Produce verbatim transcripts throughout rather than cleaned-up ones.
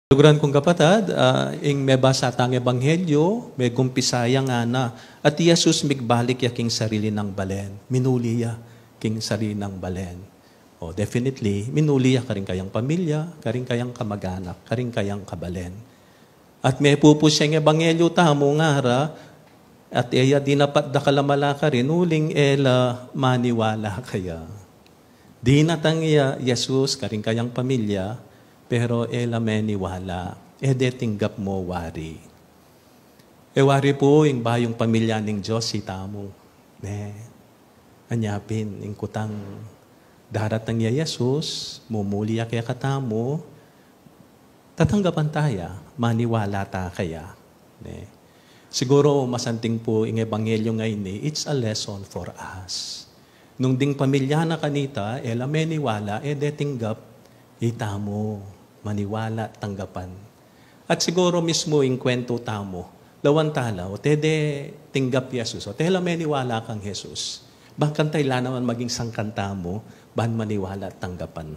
Luguran kung kapatad, ah, ing mebasa tang ebanghelyo, megumpisa ya ngana, at i Jesus migbalik ya king sarili nang balen. Minuli ya king sarili nang balen. O, definitely, minuli ya karing kayang pamilya, karing kayang kamaganak, karing kayang kabalen. At mepupus yang ebanghelyo tamu ngara, at e ya dinapat dakal a mala karin uling e la maniwala kaya. Dinatang ya Jesus karing kayang pamilya, pero e la meniwala, e de tinggap mu wari. E wari pu ing bayung pamilya ning Dios itamu. Ne. Anya pin, ing kutang daratang ya Jesus, mumuli ya kekatamu, tatanggapan ta ya, maniwala ta kaya. Ne? Siguro masanting pu ing ebanghelyo ngeni, it's a lesson for us. Nung ding pamilya na kanita, e la meniwala, e de tinggap, itamu, maniwala, tanggapan. At siguro mismu ing kwentu tamu, lawan tala, o te de tinggap Jesus, o te la meniwala kang Jesus. Bang kanita ila naman maging sangkan tamu, ban maniwala, tanggapan.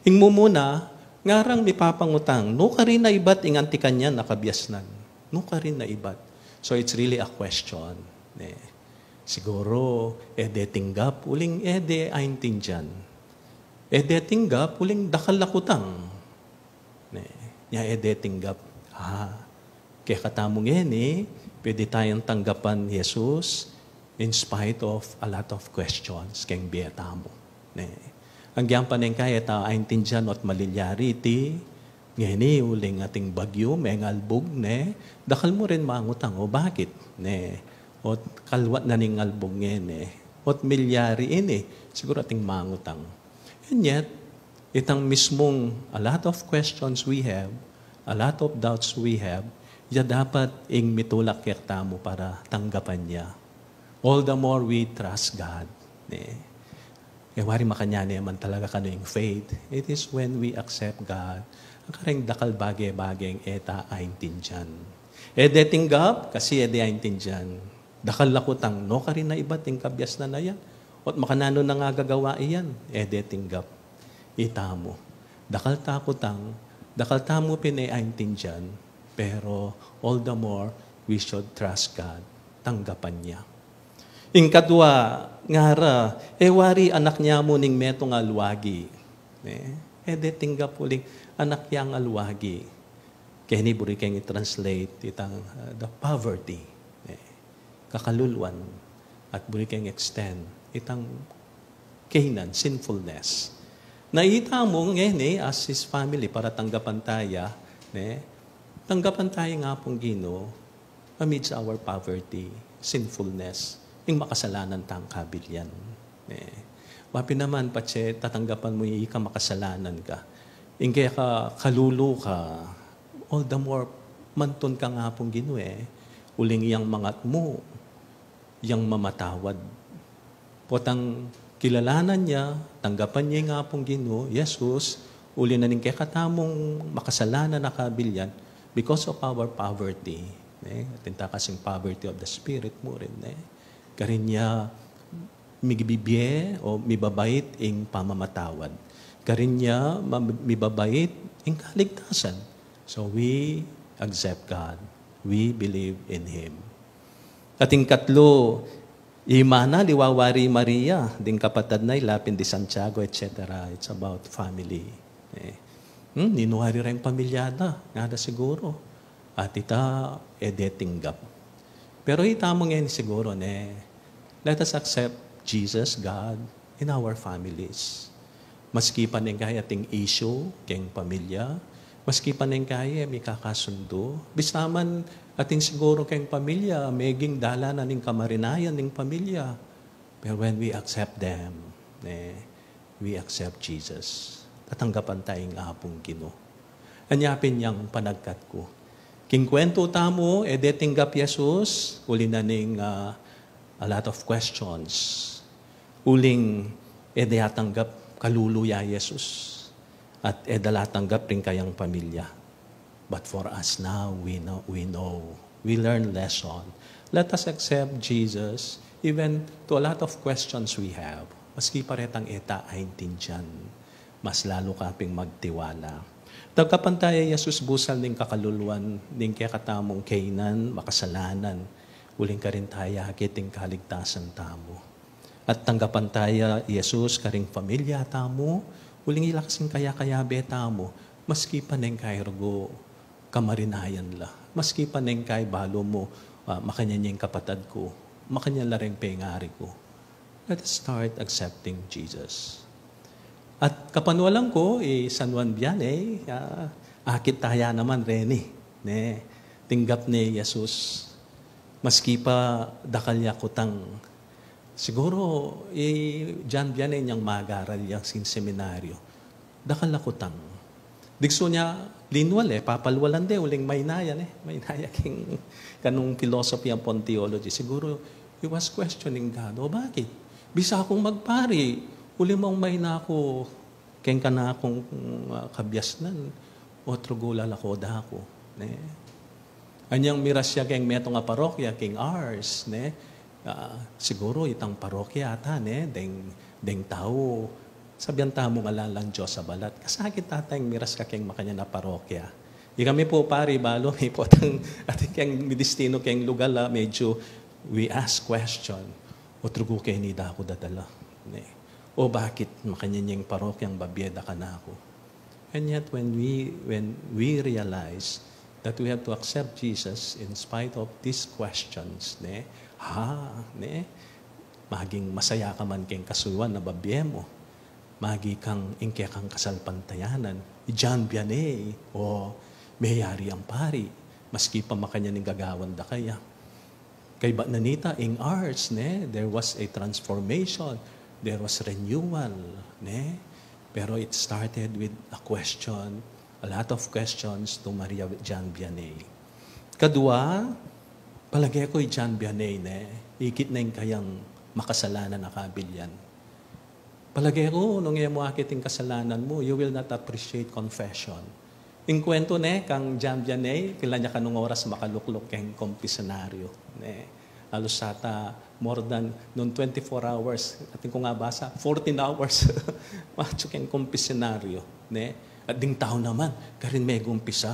Ing mumuna, ngarang mipapangutang, nukarin na ibat ing anti kanyan a kabiasnan? Nukarin na ibat? So it's really a question. Ne? Siguro, e de tinggap, uling e de aintindian. E de tinggap, uling dakal la kutang. Ne? Nya e de tinggap. Ah, kekatamu ngeni, pwede tayang tanggapan Jesus in spite of a lot of questions keng bie tamu. Ne? Agyang pane ing kaya e ta aintindian ot malilyari iti, ngeni uling ating bagyu, mengalbug, ne? Dakal mu rin mangutang, o bakit? Ne? Ot kalwat na ning albug ngeni, ot milyari ini, siguro ating mangutang. And yet, itang mismung a lot of questions we have, a lot of doubts we have, ya dapat ing mitulak kekatamu para tanggapan ya. All the more we trust God. Ne? E wari makanyan ne man talaga kanu ing faith. It is when we accept God, a kareng dakal bage-bageng e ta aintindian. E de tinggap, kasi e de aintindian. Dakal la kutang, nukarin na ibat ing kabiasnan a yan? Ot makananu na nga gagawa iyan? E de tinggap. Itamu. Dakal ta kutang, dakal tamu pin e aintindian, pero all the more, we should trust God. Tanggapan ya. Ing kadwa, ngara, e wari anak nya mu ning metung a luagi. Ne? E de tinggap uling anak yang a luagi. Keni buri keng i-translate itang, uh, the poverty. Ne? Kakaluluan. At buri keng extend itang Canaan, sinfulness. Na itamu ngeni, as his family, para tanggapan ta ya, ne? Tanggapan ta ya ing Apung Ginu, amidst our poverty, sinfulness, ing makasalanan tang kabilyan. Ne? Wa pin naman, patse tatanggapan mu ika makasalanan ka. Ing keka kalulu ka, all the more, mantun kang Apung Ginu e, uling yang mangat mu, yang mamatawad. Potang kilalanan ya, tanggapan ya ing Apung Ginu, Jesus, uli na ning kekatamung makasalanan a kabilyan, because of our poverty. Ne? Atin ta kasing poverty of the spirit mu rin, ne? Karin ya mibibie o mibabait ing pamamatawad. Karin ya ma-, mibabait ing kaligtasan. So we accept God. We believe in Him. At ing katlu, imana, liwa wari Maria, ding kapatad na, ila pin di Santiago, et cetera. It's about family. Eh. Hmm, ninu wari reng pamilya da, ngana da siguro. At ita, e de tinggap. Pero itamu ngeni siguro, ne, let us accept Jesus, God, in our families. Maski pa neng kaya ating issue keng pamilya, maski pa neng kaya e mi kakasundu, bista man atin siguro keng pamilya, meging dalan na ning kamarinayan ning pamilya. Pero when we accept them, eh, we accept Jesus. Tatanggapan ta ing Apung Ginu. Anya pin yang panagkat ku. King kwentu tamu, e de tinggap Jesus, uli na ning, ah, a lot of questions. Uling e de atanggap kalulu ya Jesus. At e da la tanggap ring kayang pamilya. But for us now, we know, we know. We learn lesson. Let us accept Jesus even to a lot of questions we have. Maski pa retang e ta aintindian, mas lalu ka ping magtiwala. Tanggapan taya i Jesus busal ning kakaluluan ning kekatamung kainan makasalanan, uling karin taya akit ing kaligtasan tamu. At tanggapan taya i Jesus karing pamilya tamu, uling ila kasing kaya-kayabe tamu, maski pa neng kairugu kamarinayan la, maski pa neng kai balu mu, ah, makanyan ya ing kapatad ku, makanyan la reng pengari ku. Let us start accepting Jesus. At kapanualan ku, i San Juan Vianney, ah, akit taya naman reni, ne, tinggap ne i Jesus, maski pa dakal ya kutang. Siguru, i John Vianney inyang magaral ya sin seminaryo. Dakal a kutang. Digsu ne linwal e, papalwalan de, uling maina ya ne. Maina ya king kanung philosophy ampon theology. Siguru, he was questioning God. O bakit? Bisa kung magpari, uling maina ku keng kanakung, ah, kabiasnan, otro gula la ko daku, ne? Anyang miras ya keng metung a parokya, keng Ars, ne? Ah, siguru itang parokya ata, ne? Deng, deng tau, sabian tamu ngala lang Dios a balat. Kasakit ata ing miras ka keng makanyan a parokya. Ikami pu pari, balu mi pu tang, atin keng midistinu keng lugal a medyu we ask question. Otro gu keni daku dadala, ne? O bakit makanyan yang parokyang babie da kanaku? And yet, when we, when we realize that we have to accept Jesus in spite of these questions, ne? Ha, ne? Maging masaya ka man keng kasuyuan a babie mu. Magi kang ing kekang kasalpantayanan. I John Vianney, o, meyari yang pari. Maski pa makanyan ing gagawan da kaya. Kaybat na nita, ing Ars, ne, there was a transformation, there was renewal, ne? Pero it started with a question, a lot of questions to Maria John Vianney. Kadua, palage ku i John Vianney, ne, ikit na ing kayang makasalanan a kabilyan. Palage ku, nung e mu akit ing kasalanan mu, you will not appreciate confession. Ing kwentu ne, kang John Vianney, kila nya kanung oras makalukluk keng kumpisinaryo, ne? Alus ata more than, nung twenty-four hours, atin kung abasa, fourteen hours. Matsu keng kumpisinaryo, ne? At ding tau naman, karin megumpisa.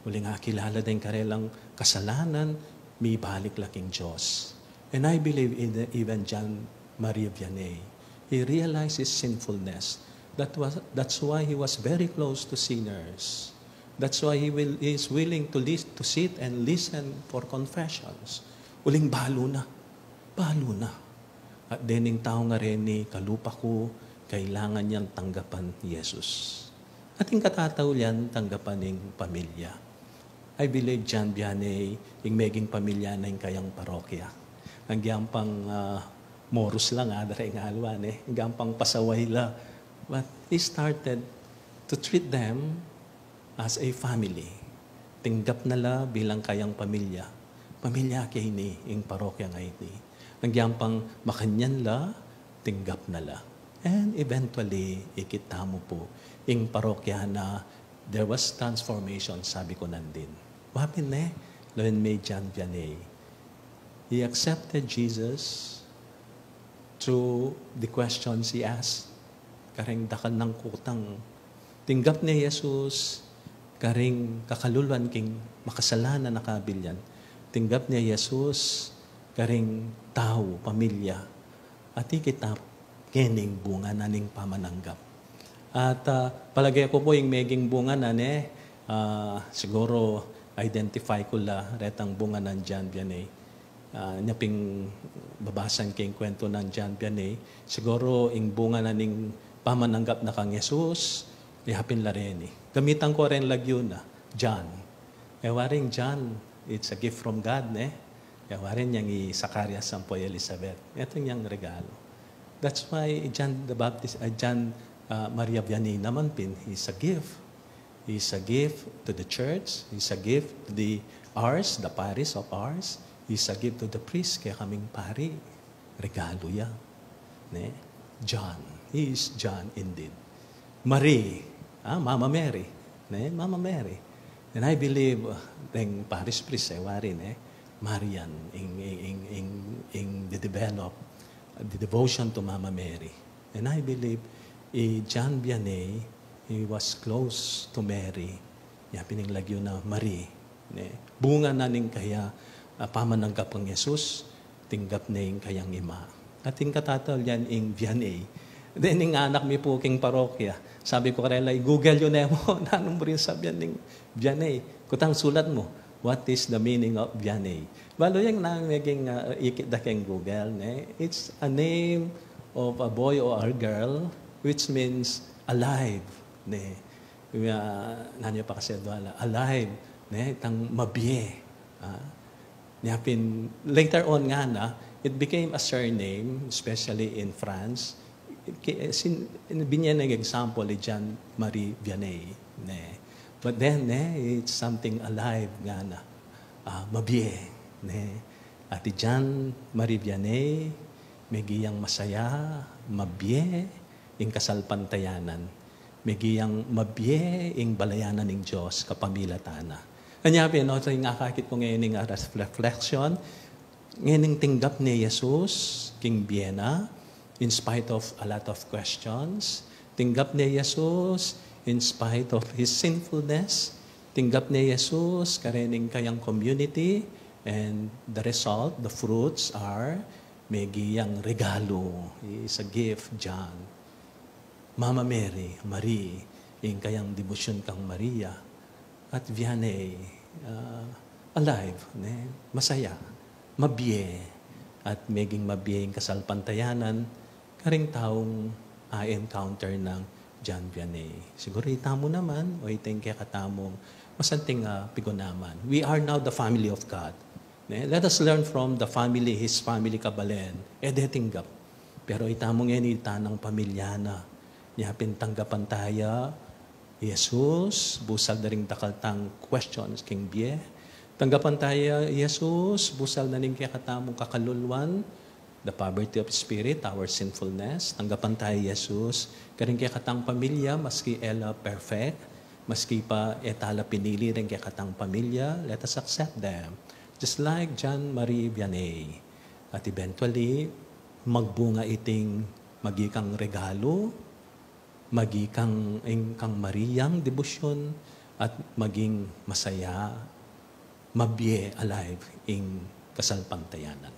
Uling akilala deng karelang kasalanan, mibalik la king Dios. And I believe in even John Maria Vianney, he realized his sinfulness. That was, that's why he was very close to sinners. That's why he will, he is willing to lis-, to sit and listen for confessions. Uling balu na. Balu na. At dening tau ngeni kalupa ku, kailangan yang tanggapan i Jesus. At ing katataulian, tanggapan ing pamilya. I believe John Vianney, ing meging pamilya na ing kayang parokya. Agyang pang, ah, morus lang, ah, dara ing alwa, ne? Agyang pang pasaway la. But he started to treat them as a family. Tinggap na la bilang kayang pamilya. Pamilya ke ini, ing parokya ngeni. Agyang pang makanyan la, tinggap na la. And eventually, ikit tamu pu, ing parokya na, there was transformation, sabi ku nandin. Wa pin ne, lawen me i John Vianney. He accepted Jesus through the questions he asked. Karing dakal nang kutang. Tinggap ne i Jesus, karing kakaluluan king makasalanan a kabilyan. Tinggap ne i Jesus, karing tau, pamilya. At ikit ta kening bunga na ning pamananggap. At, ah, palage ku pu ing meging bunga na ne, ah, siguru identify ku la retang bunga nang John Vianney. Ah, inya ping babasan ke ing kwentu nang John Vianney, siguru ing bunga na ning pamananggap na kang Jesus, ya pin la reni. Gamitan ku reng lagyu na, John. E waring John, it's a gift from God, ne? E waring yang i Zacarias ampo i Elizabeth. Eto yang regalo. That's why John the Baptist, ah, John, ah, Maria Vianney naman pin, is a gift. Is a gift to the church. Is a gift to the Ars, the parish of Ars. Is a gift to the priest, kekaming pari. Regalo ya. Ne? John. He is John indeed. Marie. Ah, Mama Mary. Ne? Mama Mary. And I believe, uh, deng parish priest, e wari, ne? Marian, ing, ing, ing, ing, ing the develop, the devotion to Mama Mary. And I believe, i John Vianney, He was close to Mary. Nya pin ing lagyu na Marie. Ne? Bunga na ning kaya, ah, pamananggap kang Jesus, tinggap ne ing kayang ima. At ing katatal yan ing Vianney. Then ing anak mi pu king parokya, sabi ku karela, "I-Google yu ne mu, nanung mu rin sabian ning Vianney? Kutang sulat mu, what is the meaning of Vianney?" Balu yang na meging, ah, ikit da keng Google, ne? It's a name of a boy or a girl which means alive, ne? Kaya, nanu ya pa kasi adwala, alive, ne? Itang mabie. Ah. Nya pin, later on ngana, it became a surname, especially in France. Ki-, sin-, binye neng example i Jean-Marie Vianney, ne? But then, ne, it's something alive ngana. Ah, mabie, ne? At i Jean-Marie Vianney, megi yang masaya, mabie, ing kasalpantayanan. Megi yang mabie ing balayan na ning Dios kapamilatan na. Anya pin, no, so ing akakit ku ngeni ning aras reflection, ngeni tinggap ne Jesus king bie na, in spite of a lot of questions. Tinggap ne Jesus in spite of his sinfulness. Tinggap ne Jesus kareng kayang community, and the result, the fruits are, megi yang regalu. It's a gift, John. Mama Mary, Marie, ing kayang debosyon kang Maria. At Vianney, ah, alive, ne? Masaya, mabie, at meging mabie ing kasalpantayanan kareng taung a-encounter nang John Vianney. Siguru itamu naman, o ita ing kekatamung masanting, ah, pigunaman. We are now the family of God. Ne? Let us learn from the family, his family kabalen. E de tinggap. Pero itamu ngeni ita nang pamilya na. Nya pin tanggapan taya Jesus, busal da ring dakal tang questions king bie. Tanggapan taya Jesus, busal na ning kekatamung kakaluluan, the poverty of spirit, our sinfulness. Tanggapan taya Jesus, kareng kekatang pamilya, maski e la perfect, maski pa e ta la pinili reng kekatang pamilya, let us accept them. Just like John Marie Vianney. At eventually, magbunga iting maging kang regalu, maging kang, ing kang Mariang debosyon, at maging masaya, mabie, alive ing kasalpantayanan.